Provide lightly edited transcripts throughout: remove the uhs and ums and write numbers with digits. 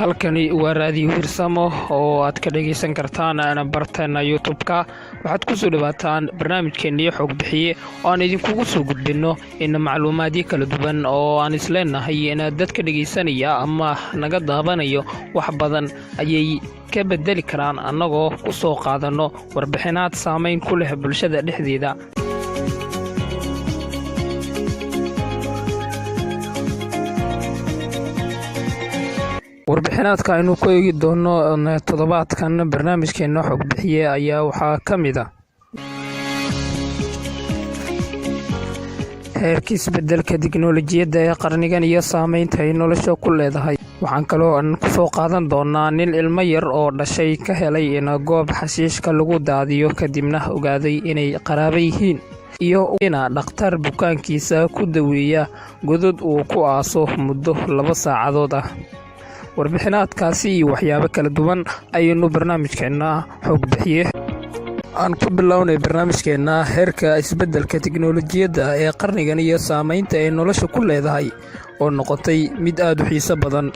Halkani waa Raadiyo Hirsamo oo aad ka dhegaysan kartaan barteena YouTube-ka. Waxaad kusoo dhawaataan barnaamijkeennii Xog Bixiye oo aan idinkugu soo gudbinno in macluumaadyo kala duwan oo aan isleenahay in dadka dhegaysanaya ama naga daabanayo wax badan ayay ka bedeli karaan, annagoo ku soo qaadanno warbixinaad saamayn ku leh bulshada dhexdeeda. Warbixinaadka aynu ku eegi doono toddobaadkan barnaamijkeena Xog Bixiye ayaa waxaa ka mid a heerka isbedelka tiknolojiyadda ee qarnigan iyo saameynta ay nolosha ku leedahay. Waxaan kaloo aan kusoo qaadan doonaa nin ilmo yar oo dhashay ka helay in goob xashiishka lagu daadiyo, kadibna ogaaday inay qaraabo yihiin, iyo ina dhakhtar bukaankiisa ku daweeya godod uu ku aaso muddo 2 saacadood ah. Warbixinaadkaasi iyo waxyaabo kala duwan ayaynu barnaamijkeenna Xog Bixiye aan ku bilownay. Barnaamijkeenna heerka isbeddelka tiknolojiyadda ee qarnigan iyo saameynta ay nolosha ku leedahay oo noqotay mid aada u xiiso badan.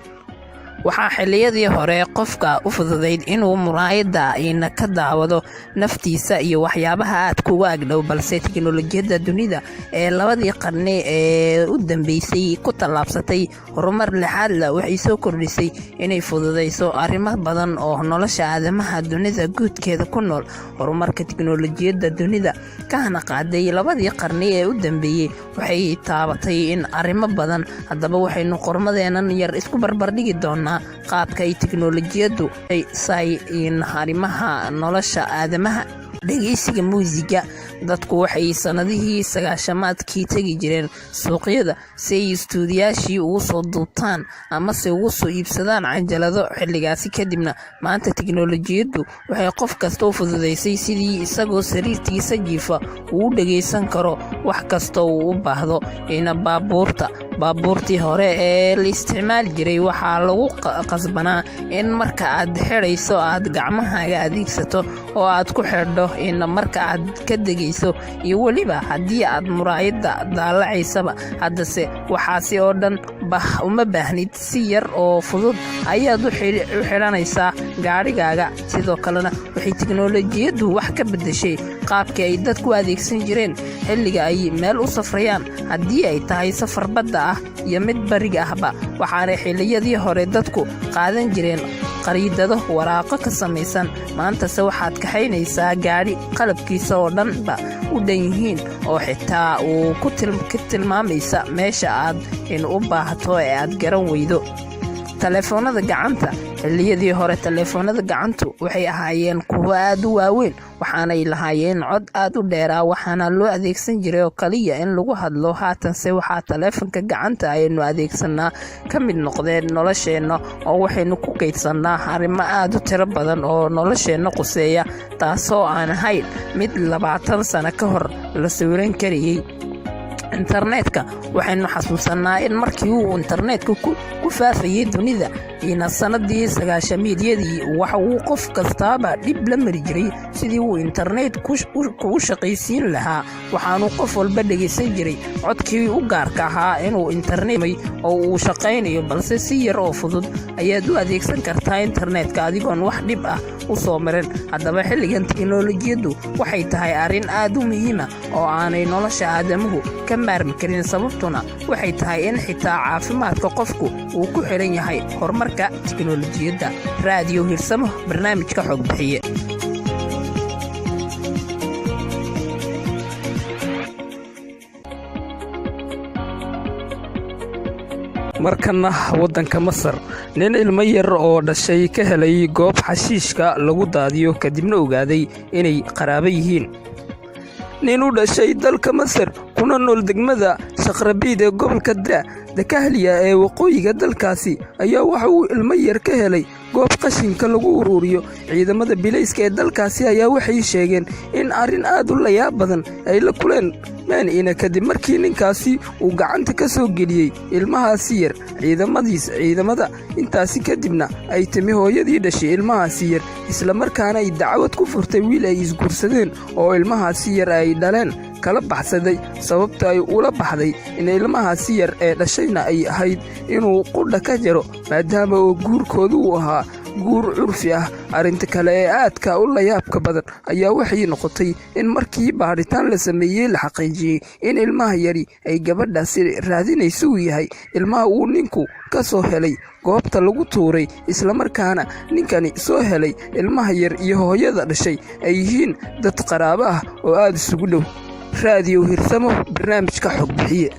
Waxaa xilliyadii hore qofka u fududayd inuu muraayadda ina ka daawado naftiisa iyo waxyaabaha aadka uga agdhow, balse tiknolojiyadda dunida ee labadii qarni ee u dambeysay ku tallaabsatay horumar lixaadla waxay soo kordhisay inay fududayso arrimo badan oo nolosha aadamaha dunida guudkeeda ku nool. Horumarka tiknolojiyadda dunida kahana qaaday labadii qarni ee u dambeeyey waxay taabatay in arrimo badan. Haddaba, waxaynu qormadeenan yar isku barbardhigi doonaa qaabka ay tiknolojiyaddu say in arrimaha nolosha aadamaha. Dhegeysiga muusiga: dadku waxay sannadihii sagaashamaadkii tegi jireen suuqyada si ay istuudiyaashii ugu soo duubtaan amase ugu soo iibsadaan canjalado xilligaasi. Kadibna maanta tiknolojiyaddu waxay qof kasta u fududaysay sidii isagoo sariirtiisa jiifa uu u dhegeysan karo wax kasta uu u baahdo. Ina baabuurta: baabuurtii hore ee la isticmaali jiray waxaa lagu qasbanaa in marka aad xidhayso aad gacmahaaga adeegsato oo aad ku xidho, in marka aad ka degayso iyo weliba haddii aad muraayadda daalacaysaba. Haddase waxaasi oo dhan bah uma baahnid, si yar oo fudud ayaad u xidhanaysaa gaadhigaaga. Sidoo kalena waxay tiknolojiyaddu wax ka beddeshay qaabkii ay dadku adeegsan jireen xilliga ay meel u safrayaan, haddii ay tahay safar badda ah iyo mid bariga ahba. Waxaanay xilliyadii hore dadku qaadan jireen qariidado waraaqo ka samaysan. Maantase waxaad kaxaynaysaa gaadhi qalabkiisa oo dhanba u dhan yihiin oo xitaa uu ku tilmaamaysa meesha aad in u baahato ee aad garan weydo. Taleefoonada gacanta: xilliyadii hore taleefoonada gacantu waxay ahaayeen kuwo aad u waaweyn, waxaanay lahaayeen cod aad u dheeraa, waxaana loo adeegsan jiray oo kaliya in lagu hadlo. Haatanse waxaa taleefonka gacanta aynu adeegsanaa ka mid noqdeen nolosheenna, oo waxaynu ku kaydsanaa arrimo aad u tiro badan oo nolosheenna quseeya, taasoo aan ahayn mid 20 sano ka hor la sawiran karayey. Internetka: waxaynu xasuusanaa in markii uu internetka ku faafayay dunida ina sanadii sagaashamiidyadii, waxa uu qof kastaaba dhib la mari jiray sidii uu internet kugu shaqaysiin lahaa. Waxaanu qof walba dhegaysan jiray codkii u gaarka ahaa inuu internet oo uu shaqaynayo, balse si yar oo fudud ayaad u adeegsan kartaa internetka adigoon wax dhib ah u soo marin. Haddaba, xilligan tiknolojiyaddu waxay tahay arrin aad u muhiima oo aanay nolosha aadamuhu ka maarmi karin, sababtuna waxay tahay in xitaa caafimaadka qofku uu ku xiran yahay horumarka tiknolojiyadda. Raadiyo Hirsamo, barnaamijka Xog Bixiye. Markana waddanka Masar: nin ilmo yar oo dhashay ka helay goob xashiishka lagu daadiyo, kadibna ogaaday inay qaraabo yihiin. Nin u dhashay dalka Masar kuna nool degmada Shaqrabiid ee gobolka Dakahliya ee waqooyiga dalkaasi ayaa waxa uu ilmo yar ka helay goob qashinka lagu uruuriyo. Ciidamada bilayska ee dalkaasi ayaa waxay sheegeen in arrin aad u layaab badan ay la kuleen. kulmeen ina kadib markii ninkaasi uu gacanta ka soo geliyey ilmahaasi yar ciidamadiis ciidamada. Intaasi kadibna ay timi hooyadii dhashay ilmahaasi yar, islamarkaana ay dacwad ku furtay wiil ay isguursadeen oo ilmahaasi yar ay dhaleen kala baxsaday. Sababta ay ula baxday in ilmahaasi yar ee dhashayna ay ahayd inuu qudha ka jaro, maadaama oo guurkoodu uu ahaa guur curfi ah. Arrinta kale ee aadka u layaabka badan ayaa waxay noqotay in markii baadhitaan la sameeyey la xaqiijiyey in ilmaha yari ay gabadhaasi raadinaysa uu yahay ilmaha uu ninku ka soo helay goobta lagu tuuray, islamarkaana ninkani soo helay ilmaha yar iyo hooyada dhashay ay yihiin dad qaraabo ah oo aada isugu dhow. Raadiyow Hirsamo, barnaamijka Xog Bixiye.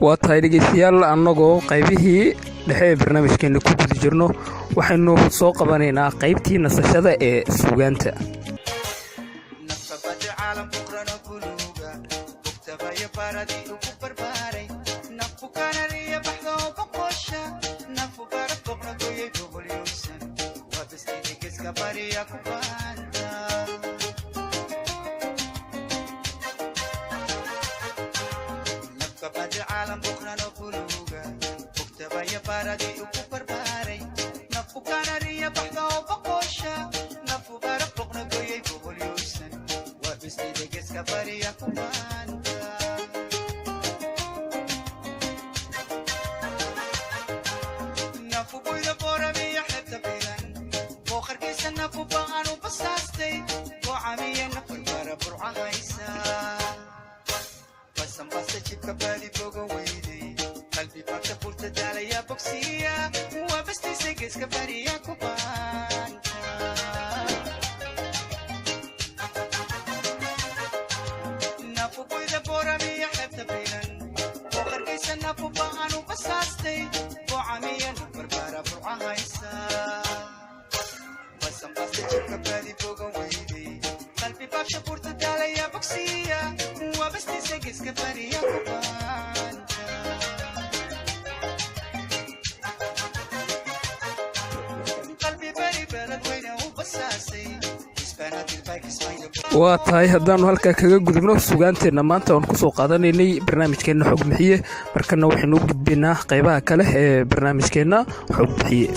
Waa tahay dhegeystayaal, annagoo qaybihii dhexe ee barnaamijkeena ku guda jirno, waxaynu soo qabanaynaa qaybtii nasashada ee suugaanta. Naftabada caalam buqrano buluuga bugtabaya baradii ugu barbaaray nafu kanariya baxdo boqosha nafu bara boqna goyay boqolyowsan waa bistayda geeska bariya ku baanta. Naftabada caalam buqrano buluuga bugtabaya baradii ugu barbaaray nafu kanariya baxdo boqosha nafu bara boqna goyay boqolyowsan waa bistayda geeska bariya ku baanta. Nafu buyda booramiya xebta bilan booqarkiisa nafu ba'anu basaastay goocamiya nafarbara burca haysa basanbasta jibka baadi boga weyday qalbi baabta furta daalaya bogsiya waa bastiisa geeska bariya ku baanta. Nafu buyda booramiya xebta bilan booqarkiisa nafu ba'anu basaastay goocamiya nafarbara burca haysa basanbasta jibka baadi boga weyday qalbi baabsha furta daalaya bogsiya waa bastiisa geeska bariya ku baanta. Qalbi bari balad weyna u basaasay isbaanaadil bay kismaya. Waa tahay, haddaannu halkaa kaga gudubno sugaanteenna maanta oon kusoo qaadanaynay barnaamijkeenna Xog Bixiye, markana waxaynu u gudbaynaa qaybaha kale ee barnaamijkeenna Xog Bixiye.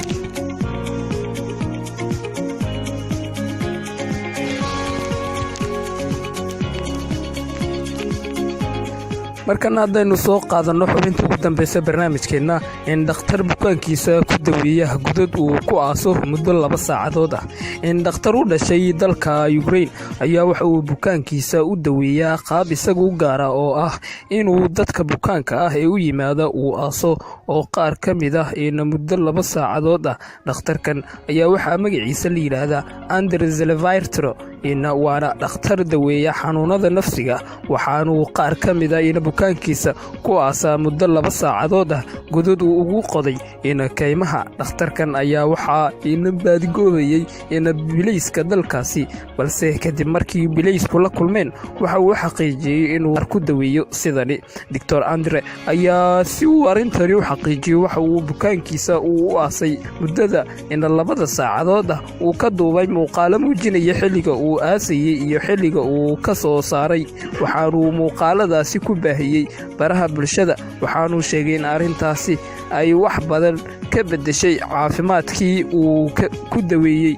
Markana haddaynu soo qaadanno xubinta ugu dambeysa barnaamijkeenna, in dhakhtar bukaankiisa ku daweeya godad uu ku aaso muddo 2 saacadood ah. In dhakhtar u dhashay dalka Yukrain ayaa waxa uu bukaankiisa u daweeyaa qaab isaga u gaara, oo ah inuu dadka bukaanka ah ee u yimaada uu aaso oo qaar ka mid ah ina muddo 2 saacadood ah. Dhakhtarkan ayaa waxaa magaciisa la yidhaahdaa Andre Zelevaitro, ina waana dhakhtar daweeya xanuunada nafsiga. Waxaanuu qaar ka mid ah ina bukaankiisa ku aasaa muddo 2 saacadood ah godad uu ugu qoday ina kaymaha. Dhakhtarkan ayaa waxaa ina baadigoobayey ina bilayska dalkaasi, balse kadib markii bilaysku la kulmeen waxa uu xaqiijiyey inuu ku daweeyo sidani. Doctor Andre ayaa si uu arrintani u xaqiijiyey waxa uu bukaankiisa uu u aasay muddada ina 2da saacadood ah uu ka duubay muuqaalo muujinaya xilliga uu aasayey iyo xilliga uu ka soo saaray. Waxaanuu muuqaaladaasi ku baahiyey baraha bulshada, waxaanuu sheegay in arrintaasi ay wax badan ka beddeshay caafimaadkii uu ku daweeyey.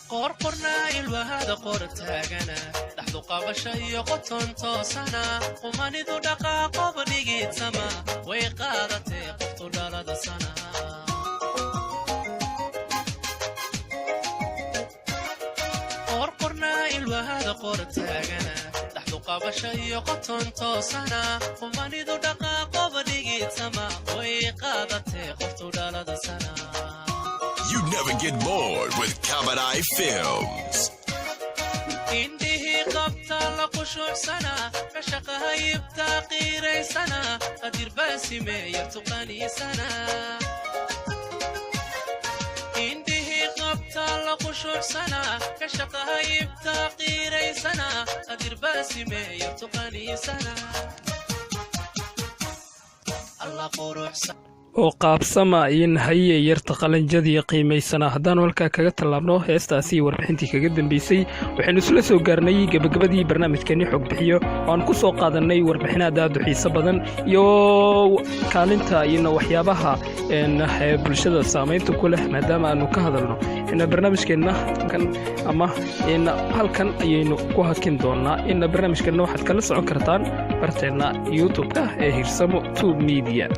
Qorqorna ilwahada qor taagana dhaxdu qabasha iyo qoton toosana qumanidu dhaqaaqoba dhigiidsama way qaadatee qoftu dhalada sana. Qorqorna ilwahada qor taagana dhaxdu qabasha iyo qoton toosana qumanidu dhaqaaqoba dhigiidsama way qaadatee qoftu dhalada sana. You never get bored with Kabadai Films. Indhihii qabtaa la qushuucsana kashaqahayibtaa qiiraysana qadir baasimeeya tuqaniisana. Indhihii qabtaa la qushuucsana kashaqahayibtaa qiiraysana qadir baasimeeya tuqaniisana. Quruxsan. Oo qaabsama in haye yarta qalanjadii qiimaysanaa. Haddaanu halkaa kaga tallaabno heestaasi, warbixintii kaga dambeysay, waxaynu isla soo gaarnay gebagabadii barnaamijkeenni Xog Bixiyo, oo aan ku soo qaadannay warbixinaad aad u xiiso badan iyo kaalinta iyo waxyaabaha bulshada saamaynta ku leh. Maadaama aanu ka hadalno barnaamijkeenna kan ama halkan ayaynu ku hakin doonaa. In barnaamijkeenna waxaad kala socon kartaan barteenna YouTube-ka ee Hirsamo Tube Media.